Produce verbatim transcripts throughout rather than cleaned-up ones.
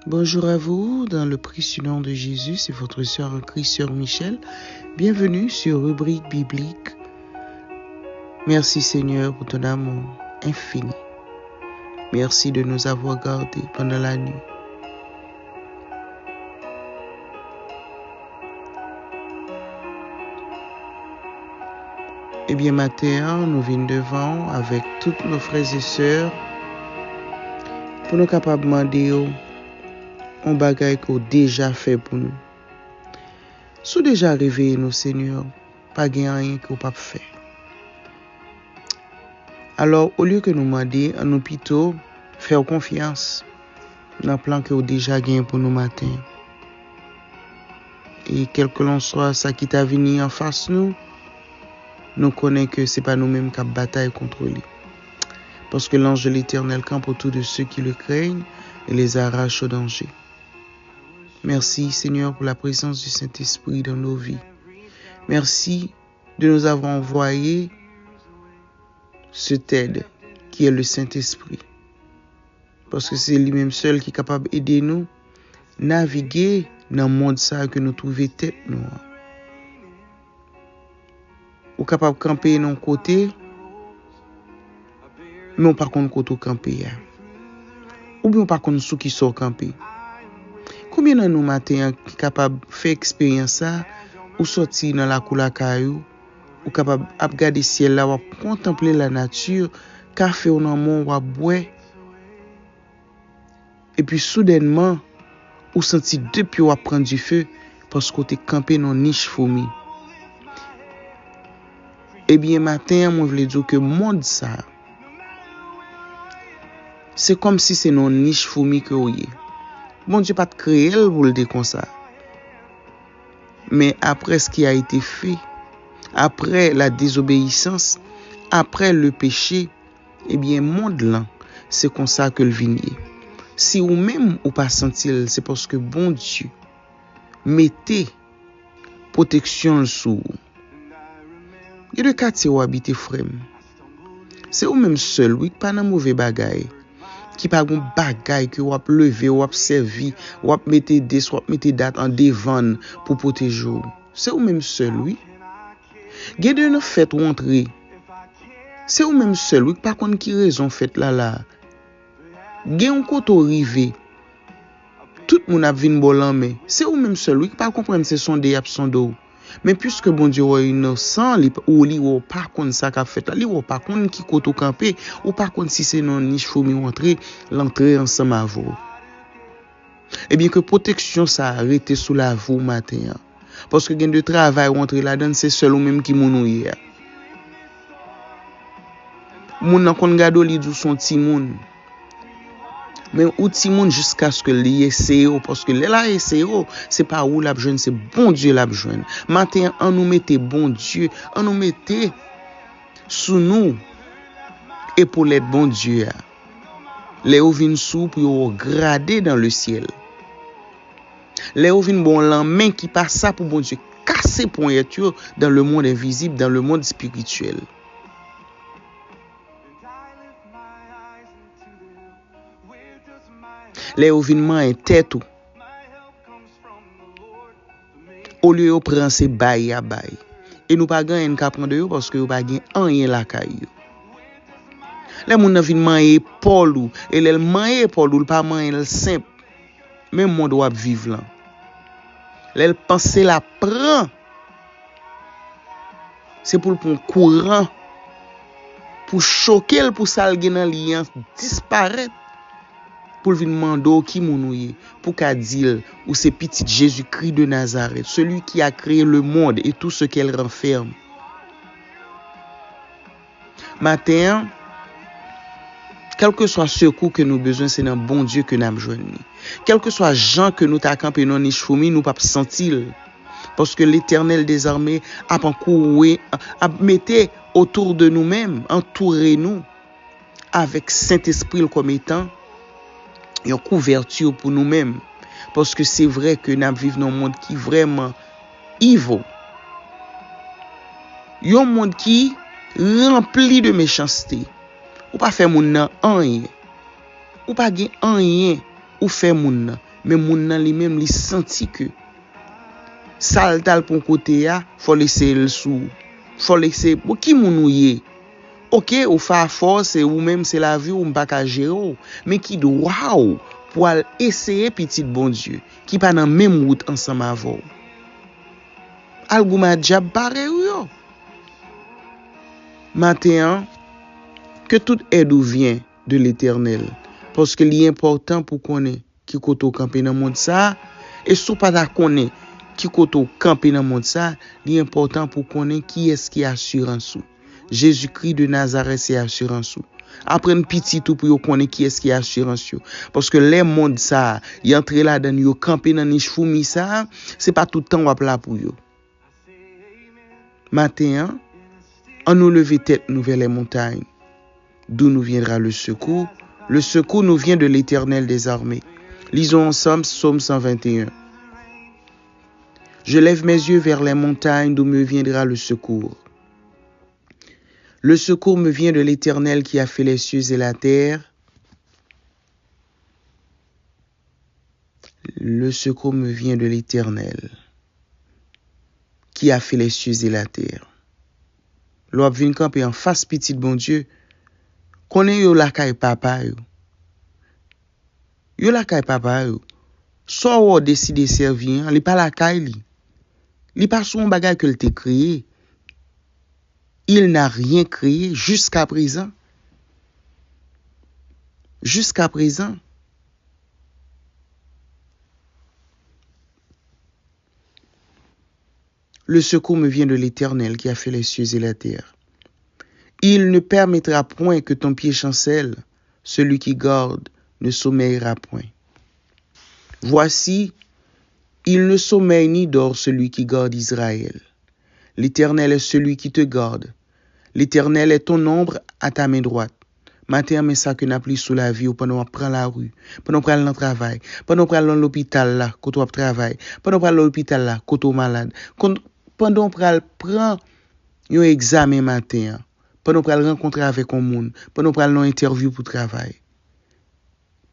Bonjour à vous, dans le précieux nom de Jésus, c'est votre sœur en Christ, sœur Michel. Bienvenue sur Rubrique Biblique. Merci Seigneur pour ton amour infini. Merci de nous avoir gardés pendant la nuit. Ebyen, maten an, nou vin devan w avèk tout nou frè e sè pou nou kapab mande w yon bagay ke w deja fè pou nou. Si w deja reveye nou, Senyè, pa gen anyen ke w p ap fè. Alò, olye ke nou mande, ann nou pito fè w konfyans nan plan ke w deja genyen pou nou maten. E kèlkelanswa sa ki ta vini anfas nou, nou konnen ke se pa nou menm k ap batay kont li. Parce que l'ange de l'Éternel campe autour de ceux qui le craignent et les arrache au danger. Merci, Seigneur, pour la présence du Saint-Esprit dans nos vies. Merci de nous avoir envoyé cet aide qui est le Saint-Esprit. Paske se li menm sèl ki kapab ede nou navige nan mond sa a ke nou twouve tèt nou an. Ou kapab kanpe nan yon kote, men w pa konn kote w kanpe a. Oubyen w pa konn sou ki sa w kanpe. Konbyen nan nou maten an ki kapab fè eksperyans sa, ou sòti nan lakou lakay ou, ou kapab ap gade syèl la, w ap kontanple lanati, kafe w nan men w, w ap bwè. Epi soudènman, ou santi de pye w ap pran dife paske w te kanpe nan yon nich foumi. Ebyen, maten an, mwen vle di w ke mond sa a, se kòmsi se nan yon nich foumi ke w ye. Bondye pa t kreye l pou l te konsa. Men après ce qui a été fait, après la désobéissance, après le péché, ebyen, mond lan, se konsa ke l vin ye. Si ou menm ou pa santi l, se paske Bondye mete pwoteksyon l sou ou. Gen de katye w abite, frè m. Se ou menm sèl, wi, k pa nan move bagay. Ki pa gon bagay ke w ap leve, w ap sèvi, w ap mete dis, w ap mete dat an devan l pou pwoteje w. Se ou menm sèl, wi. Gen de nan fèt w antre. Se ou menm sèl, wi, k pa konn ki rezon fèt la la. Gen yon kote w rive. Tout moun ap vin ba w lanmen. Se ou menm sèl, wi, k pa konprann se sonde y ap sonde w. Men piske Bondye wè w inosan, li, ou, li wè w pa konn sa k ap fèt la, li wè w pa konn ki kote w kanpe, ou pa konn si se nan yon nich foumi w antre, l antre ansanm avè w. Ebyen, ke pwoteksyon sa a rete sou lavi w maten an. Paske gen de travay w antre ladan l, se sèl ou menm ki moun ou ye a. Moun nan konn gade w, li di w se yon timoun. Men ou timoun jiskaske li eseye w, paske lè l a eseye w, se pa ou l ap jwenn, se Bondye l ap jwenn. Maten an, ann nou mete Bondye, ann nou mete sou nou epolèt Bondye a. Lè yo vin sou w pou yo wè w grade dans le ciel. Lè yo vin ba w lanmen ki pa sa pou Bondye kase ponyèt yo dans le monde invisible, dans le monde spirituel. Lè yo vin manyen tèt ou, olye yo pran se bay y ap bay. E nou pa gen anyen n ka pran de yo paske yo pa gen anyen lakay yo. Lè moun nan vin manyen epòl ou, e lè l manyen epòl ou, l pa manyen l senp. Men mond w ap viv lan. Lè l panse l ap pran, se pou l pran kouran, pou choke l, pou sa l gen nan li an disparèt, pou l vin mande w ki moun ou ye, pou w ka di l ou se pitit Jezikri de Nazarèt, celui qui a créé le monde et tout ce qu'elle renferme. Maten an, kèlkeswa sekou ke nou bezwen, se nan Bondye ke n ap jwenn li. Kèlkeswa jan ke nou ta kanpe nan nich foumi, nou p ap santi l. Paske Letènèl dezame ap ankoure, ap mete otou de nou menm, antoure nou avèk Sentespri l kòm etan yon kouvèti pou nou menm. Paske se vre ke n ap viv nan yon mond ki vrèman evil. Yon mond ki ranpli de mechanste. Ou pa fè moun nan anyen. Ou pa gen anyen ou fè moun nan. Men moun nan li menm, li santi ke sa l t al pou yon kote a, fò l eseye l sou ou. Fò l eseye, bon, ki moun ou ye? Oke, ou fè afè w, se ou menm, se lavi w, m pa ka jere w. Men ki dwa w pou al eseye pitit Bondye ki pa nan menm wout ansanm avè w? Al goumen ak dyab parèy ou yo. Maten an, ke tout èd ou vyen de Letènèl, paske li enpòtan pou konnen ki kote w kanpe nan mond sa a. E si w pa ta konnen ki kote w kanpe nan mond sa a, li enpòtan pou konnen kiyès ki asirans ou. Jezikri de Nazarèt se asirans ou. Aprann pitit ou pou yo konnen kiyès ki asirans yo. Paske lè mond sa a, y antre ladan l, yo kanpe nan nich foumi sa a, se pa tout tan w ap la pou yo. Maten an, annou leve tèt nou vè lè montay, d'où nous viendra le secours. Le secours nous vient de l'Éternel des armées. Lisons ensemble Psaume cent vingt et un. Je lève mes yeux vers les montagnes, d'où me viendra le secours. Le secours me vient de l'Éternel qui a fait les cieux et la terre. Le secours me vient de l'Éternel qui a fait les cieux et la terre. Lè w ap vin kanpe anfas pitit Bondye, konnen yo lakay papa yo. Yo lakay papa yo. Sa w wè w deside sèvi an, li pa lakay li. Li pa sou yon bagay ke l te kreye. Il n'a rien créé jusqu'à présent. Jusqu'à présent. Le secours me vient de l'Éternel qui a fait les cieux et la terre. Il ne permettra point que ton pied chancelle, celui qui garde ne sommeillera point. Voici, il ne sommeille ni dort celui qui garde Israël. L'Éternel est celui qui te garde. L'Éternel est ton ombre à ta main droite. Maten an, men sa ke n ap li sou lavi w pandan w ap pran lari, pandan w pral nan travay, pandan w pral nan lopital la kote w ap travay, pandan w pral nan lopital la kote w malad, kon- pandan w pral pran yon egzamen maten an, pandan w pral rankontre avèk yon moun, pandan w pral nan yon entèvyou pou travay,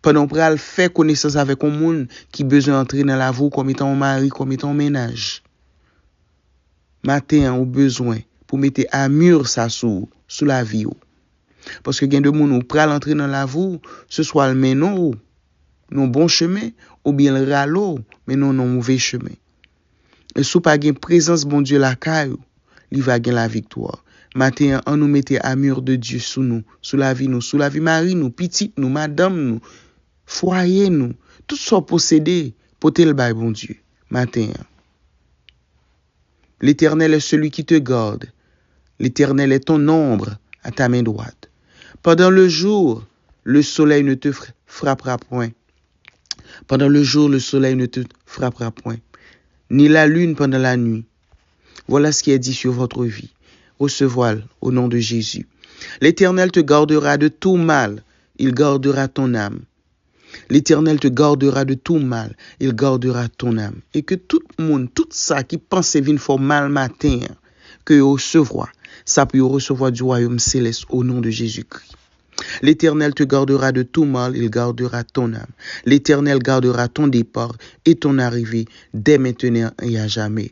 pandan w pral fè konesans avèk yon moun ki bezwen antre nan lavi w kòm etan yon mari, kòm etan yon mennaj. Maten an, ou bezwen pou mete amir sa sou, sou lavi w. Paske gen de moun ou pral antre nan lavi w, se swa l mennen w nan bon chemen, oubyen l rale w, mennen w nan move chemen. E si w pa gen prezans Bondye lakay ou, li va gen laviktwa. Maten an, annou mete amir de Dye sou nou, sou lavi nou, sou lavi mari nou, pitit nou, madanm nou, fwaye nou, tout sa w posede, pote l bay Bondye maten an. L'Éternel est celui qui te garde. L'Éternel est ton ombre à ta main droite. Pendant le jour, le soleil ne te fra- frappera point. Pendant le jour, le soleil ne te frappera point, ni la lune pendant la nuit. Voilà ce qui est dit sur votre vie. Recevez-le au nom de Jésus. L'Éternel te gardera de tout mal. Il gardera ton âme. L'Éternel te gardera de tout mal, il gardera ton âme. E ke tout moun, tout sa ki panse vin fè w mal maten an, ke yo resevwa sa pou yo resevwa du royaume céleste au nom de Jésus-Christ. L'Éternel te gardera de tout mal, il gardera ton âme. L'Éternel gardera ton départ et ton arrivée dès maintenant et à jamais.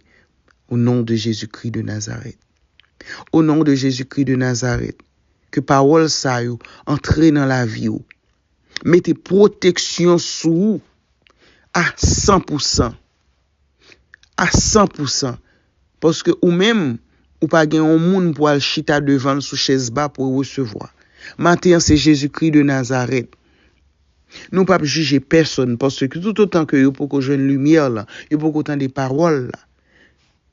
Au nom de Jésus-Christ de Nazareth. Au nom de Jésus-Christ de Nazareth. Ke pawòl sa yo antre nan lavi w. Mete pwoteksyon sou ou a san pou san. A san pou san. Paske ou menm, ou pa gen yon moun pou al chita devan l sou chèz ba pou resevwa. Maten an, se Jezikri de Nazarèt. Nou p ap jije pèsonn, paske toutotan ke yo poko jwenn limyè la, yo poko tande pawòl la,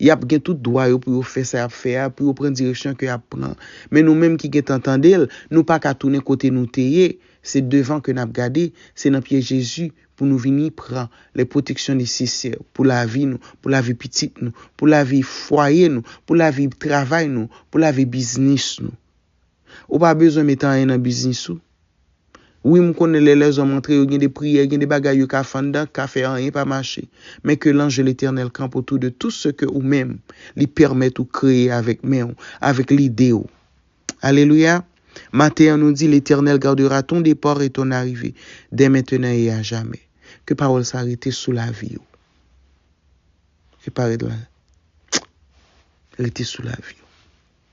y ap gen tout dwa yo pou yo fè sa y ap fè a, pou yo pran direksyon ke y ap pran. Men nou menm ki gentan tande l, nou pa ka tounen kote nou te ye. Se devan ke n ap gade, se nan pye Jezi pou nou vini pran les protections nécessaires pou lavi nou, pou lavi pitit nou, pou lavi fwaye nou, pou lavi travay nou, pou lavi biznis nou. Ou pa bezwen met anyen nan biznis ou. Wi, m konnen lè lèzòm antre, yo gen de priyè, gen de bagay yo ka fè anndan, ka fè anyen pa mache. Men ke l'ange de l'Éternel campe autour de tout ce que ou menm, li pèmèt ou kreye avèk men w, avèk lide w. Alelouya. Maten an, nou di, L'Éternel gardera ton départ et ton arrivée, dès maintenant et à jamais. Ke pawòl sa rete sou lavi w. Ke pawòl la rete sou lavi w.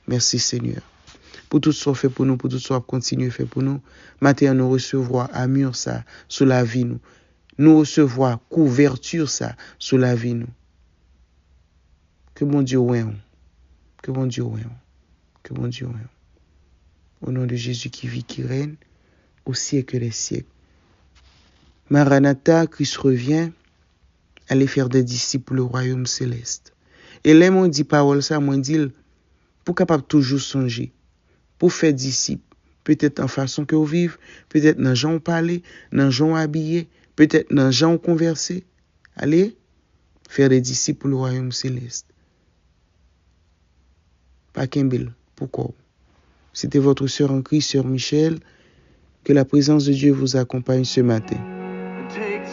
Mèsi, Senyè, pou tout sa w fè pou nou, pou tout sa w ap kontinye fè pou nou. Maten an, nou resevwa amir sa sou lavi nou. Nou resevwa kouvèti sa sou lavi nou. Ke Bondye wè w. Ke Bondye wè w. Ke Bondye wè w. Au nom de Jésus qui vit, qui règne au siècle des siècles. Maranatha, Christ revient, allez faire des disciples pour le royaume céleste. E lè mwen di pawòl sa, mwen di l pou kapab toujou sonje, pou fè disip, petèt nan fason ke w viv, petèt nan jan w pale, nan jan w abiye, petèt nan jan w konvèse. Allez faire des disciples pour le royaume céleste. Pa kenbe l pou kò w. C'était votre sœur en Christ, sœur Michel. Que la présence de Dieu vous accompagne ce matin.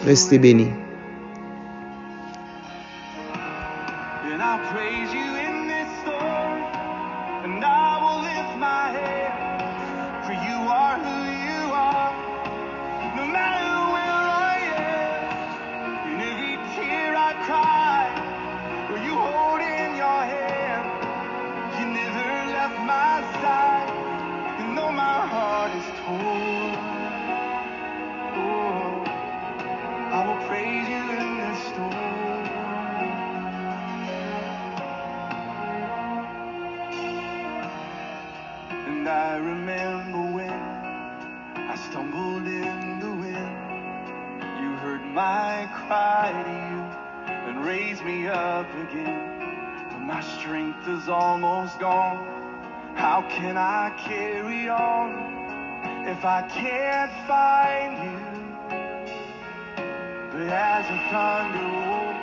Restez bénis. And I praise you in this storm, and I will lift my hand, for you are who you are. No matter where I am, in every tear I cry, were you holding your hand? You never left my side, and though my heart is torn, oh, I will praise you in this storm. And I remember when I stumbled in the wind. You heard my cry to you and raised me up again. But my strength is almost gone. How can I carry on if I can't find you? But as the thunder rolled,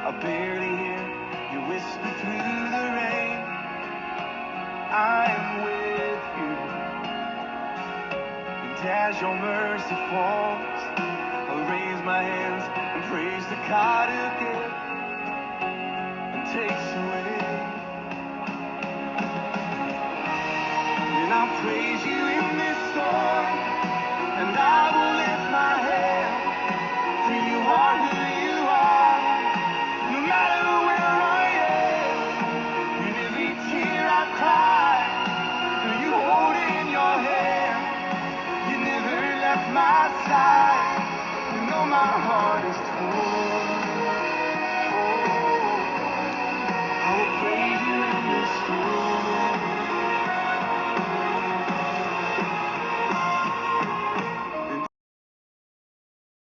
I barely hear you whisper through the rain, "I am with you." And as your mercy falls, I'll raise my hands and praise the God who gives and takes away. And I'll praise you in this storm, and I will lift my hand, for you are who you are. No matter where I am, in every tear I cry, for you hold in your hand. You never left my side, you know my heart is torn.